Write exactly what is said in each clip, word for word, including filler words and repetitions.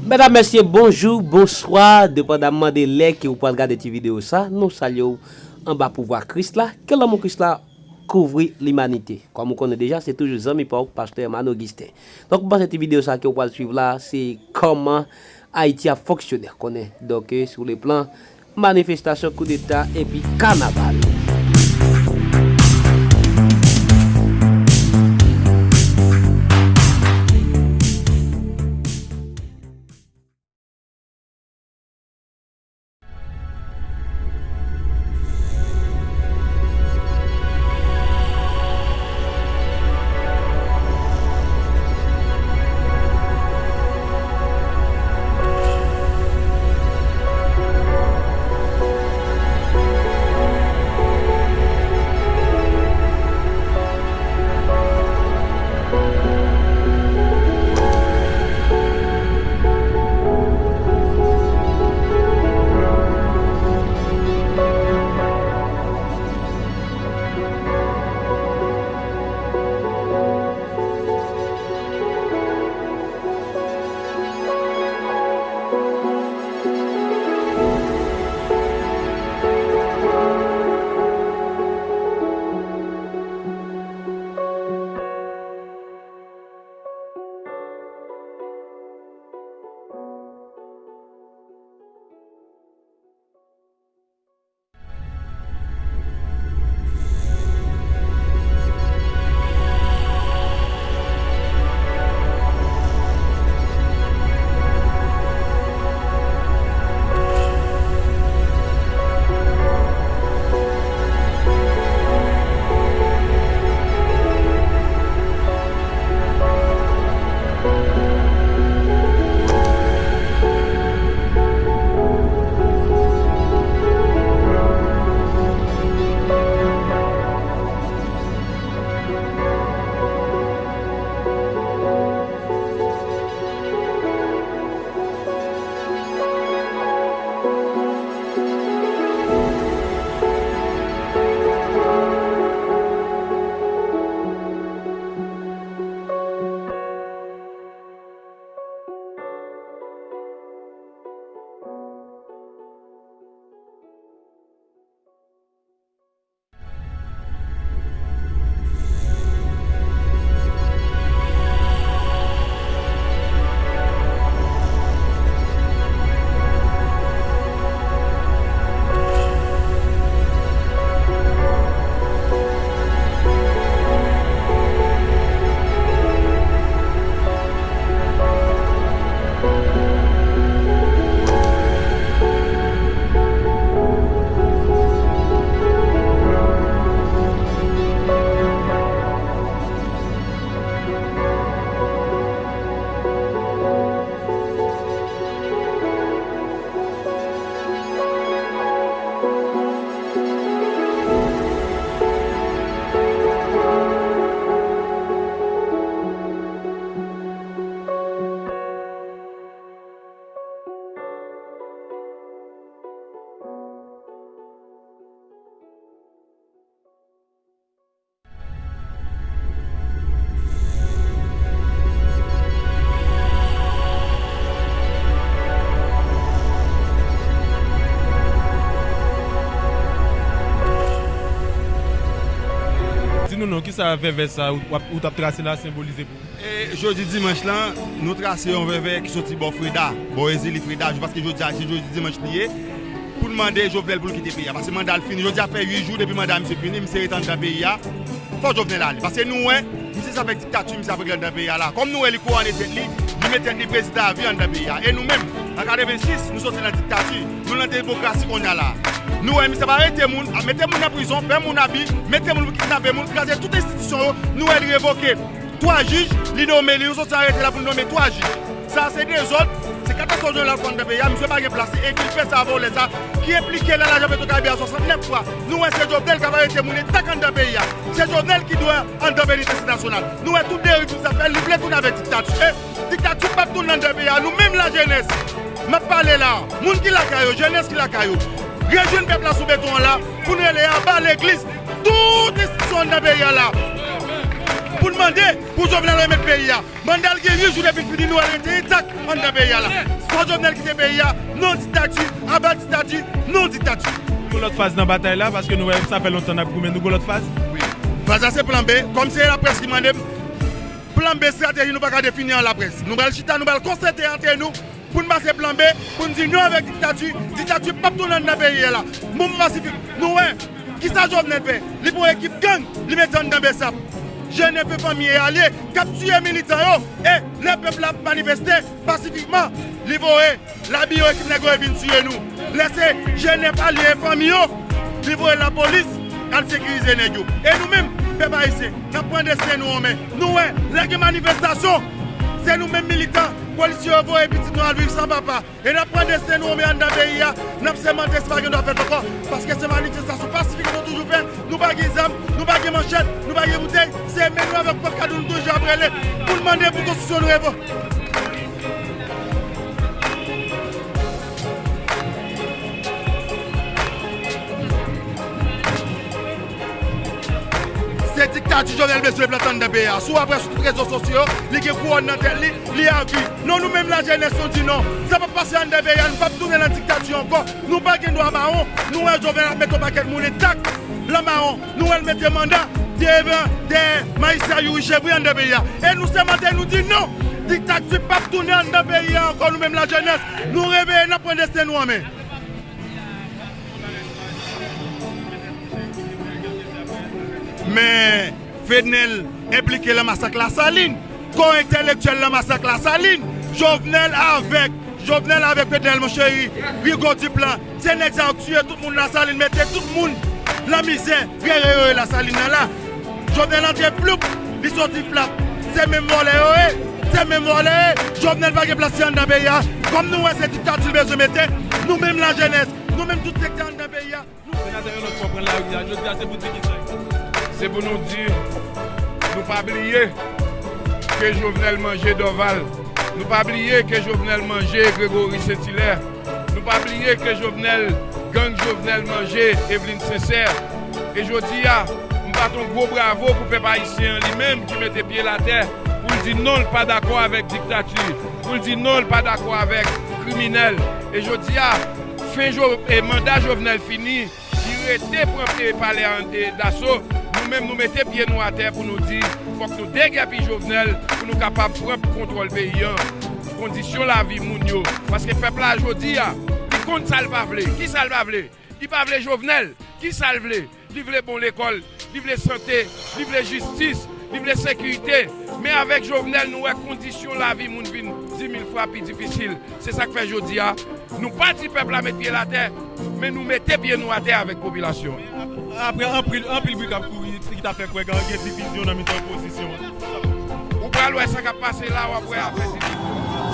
Medam, mesye, bonjou, bonswa, depandamman de lè ke ou pral gade ti videyo sa, nou salye w anba pouvwa Kris la, ke lanmou Kris la kouvri limanite. Kòm ou konnen deja, se toujou zanmi pa w, pastè Emmanuel Augustin. Donk, m panse ti videyo sa ke ou pral swiv la, se kòman Ayiti ap fonksyone, konnen. Donk, eh, sou le plan manifestasyon, koudeta epi kanaval. Di nou non, kisa vèvè sa ou, w ap, ou t ap trase la senbolize pou ou? E jodi dimanch lan, nou trase yon vèvè ki soti bò Freda, bò Ezili Freda, paske jodi a, se jodi dimanch li ye, pou n mande Jovenel pou l kite peyi a. Paske manda l fini. Jodi a fè uit jou depi manda misye fini, misye ret anndan peyi a. Fò Jovenel ale. Paske nou wè, misye se avèk diktati, misye ap regle anndan peyi a la. Kòm nou wè li kouwone tèt li, li met tèt li prezidan avi anndan peyi a. E nou menm, an katrevensis, nou soti nan diktati, nou nan demokrasi kounye a la. Nou wè misye ap arete moun, ap mete moun nan prizon, fè moun abi, mete moun pou kidnape moun, kraze tout enstitisyon yo, nou wè li revoke twa jij, li nome, li soti arete la pou l nome twa jij. Sa se dezòd, se katastwòf jeneral k fè anndan peyi a, misye pa gen plas li, e ki fè sa vòlè sa, ki enplike nan lajan Petwokaribe a swasantnèf fwa. Nou wè se Jovenel k ap arete moun entak anndan peyi a. Se Jovenel ki dwe anndan penitansye nasyonal. Nou wè tout deriv misye ap fè, li vle tounen avèk diktati. E diktati p ap tounen anndan peyi a. Nou menm lajenès, m ap pale la, moun ki lakay yo, jenès ki lakay yo, rejwenn pèp la sou beton an la, pou n rele aba legliz, tout enstitisyon anndan peyi a la. pou n mande pou Jovenel remèt peyi a. Manda l gen uit jou depi l fini, nou wè l rete entak anndan peyi a la. Fò Jovenel kite peyi a, non diktati, aba diktati, non diktati. Yon lòt faz nan batay la, paske nou wè sa fè lontan n ap goumen, nou gon lòt faz. Wi. Faz la se plan B, kòm se laprès ki mande m, plan B estrateji nou pa ka defini an laprès. Nou pral chita, nou pral konsète antre nou, pou n pase plan B, pou n di non avèk diktati. Diktati p ap tounen anndan peyi a la. Mouvman sivik, nou wè, kisa Jovenel fè? Li pran ekip gang, li mete anndan BSAP. G N F e fanmi e alye k ap tiye militan yo, e lè pèp la ap manifeste pasifikman, li voye labi yo, ekip nèg yo vin tiye nou. Lè se G N F alye e fanmi yo, li voye lapolis al sekirize nèg yo. E nou menm, pèp ayisyen, n ap pran desten nou an men. Nou wè, lè gen manifestasyon, se nou menm militan, polisye yo voye pitit nou al viv san papa. E n ap pran desten nou an men anndan peyi a, n ap sèmante se pa gen dwa fèt ankò, paske se manifestasyon pasifik nou toujou fè, nou pa gen zam, nou pa gen manchèt, nou pa gen boutèy, se men nou avèk pòt kado nou toujou ap rele, pou n mande pou konstitisyon nou revo-, Se diktati Jovenel bezwen plante anndan peyi a. Si w ap wè sou tout rezo sosyo yo, li gen kouwòn nan tèt li, li a vi. Non, nou menm lajenès, nou di non. Sa p ap pase anndan peyi a, nou p ap tounen nan diktati ankò. Nou pa gen dwa mawon. Nou wè Jovenel ap mete yon pakèt moun entak lan mawon. Nou wè l mete manda devan, dèyè majistra Youri Chevry anndan peyi a. E nou sèmante, nou di non. Diktati p ap tounen anndan peyi a ankò, nou menm lajenès. Nou reveye, n ap pran desten nou an men. Men Fednel enplike lan masak Lasalin. Kò entèlektyèl lan masak Lasalin. Jovenel avèk, Jovenel avèk Fednel Monchéry, Rigaud Duplan, se nèg sa yo k tiye tout moun Lasalin, mete tout moun lan mizè, rere yo ye Lasalin nan la. Jovenel antre floup, li soti flap. Se menm vòlè yo ye, se menm vòlè yo ye. Jovenel pa gen plas li anndan peyi a. Kòm nou wè se diktati l bezwen mete, nou menm lajenès, nou menm tout sektè anndan peyi a. Senatè, yon lòt fwa pran lari a, jodi a se pou di kisa? Se pou nou di, nou pa bliye ke Jovenel manje Dorval. Nou pa bliye ke Jovenel manje Gregory Saint-Hilaire. Nou pa bliye ke Jovenel, gang Jovenel manje Eveline Sincère. E jodi a, m bat yon gwo bravo pou pèp ayisyen an li menm ki mete pye l atè pou l di non, l pa dakò avèk diktati, pou l di non, l pa dakò avèk kriminèl. E jodi a, fen Jo-, e manda Jovenel fini, li rete pran pye palè a, e, daso. Nou menm, nou mete pye nou atè pou nou di, fòk nou degèpi Jovenel pou nou kapab pran kontwòl peyi an. Kondisyon lavi moun yo. Paske pèp la jodi a, li konn sa l pa vle. Kisa l pa vle? Li pa vle Jovenel. Kisa l vle? Li vle bon lekòl, li vle sante, li vle jistis, li vle sekirite. Men avèk Jovenel, nou wè kondisyon lavi moun vin di mil fwa pi difisil. Se sa k fè jodi a, nou pa di pèp la met pye l atè, men nou mete pye nou atè avèk popilasyon. Apre anpil, anpil bri k ap kouri, ki ta fè kwè gen, gen divizyon nan mitan opozisyon an. Ou pral wè sa k ap pase la, w ap wè afè divizyon.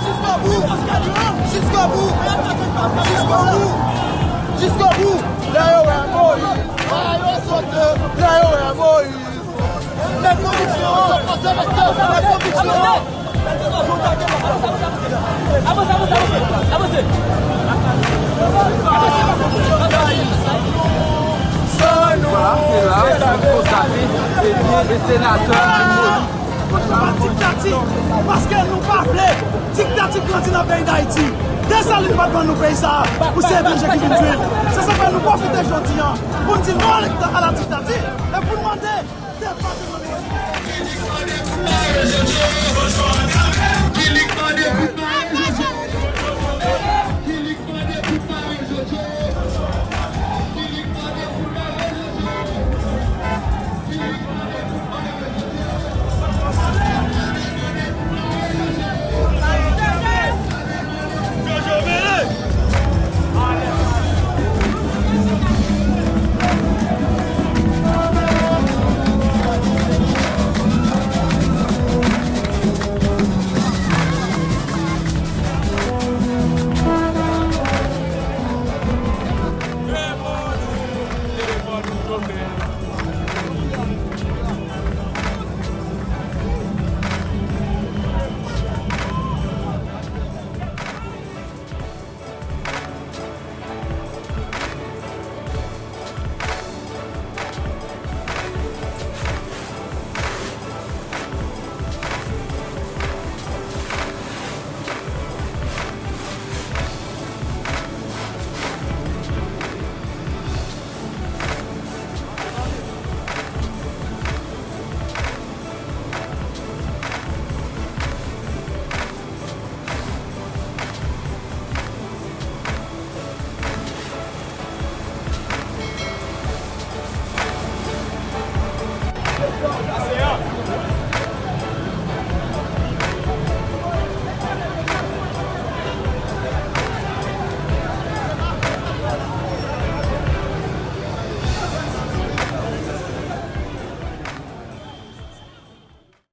Jusqu'au bout, jusqu'au bout, jusqu'au bout, jusqu'au bout. Lè yo wè Moïse, lè yo wè Moïse. Men konviksyon an, men konviksyon an. Avanse, avanse, avanse, avanse. Vwala, se la, se konstate, ebyen, e senatè Moïse. Kont pa diktati, paske nou pa vle diktati grandi nan peyi Dayiti. Desalin pa t ban nou peyi sa a pou se etranje ki vin jwenn. Se sa k fè nou pwofite jodi a pou n di non a la diktati e pou n mande depatman nou.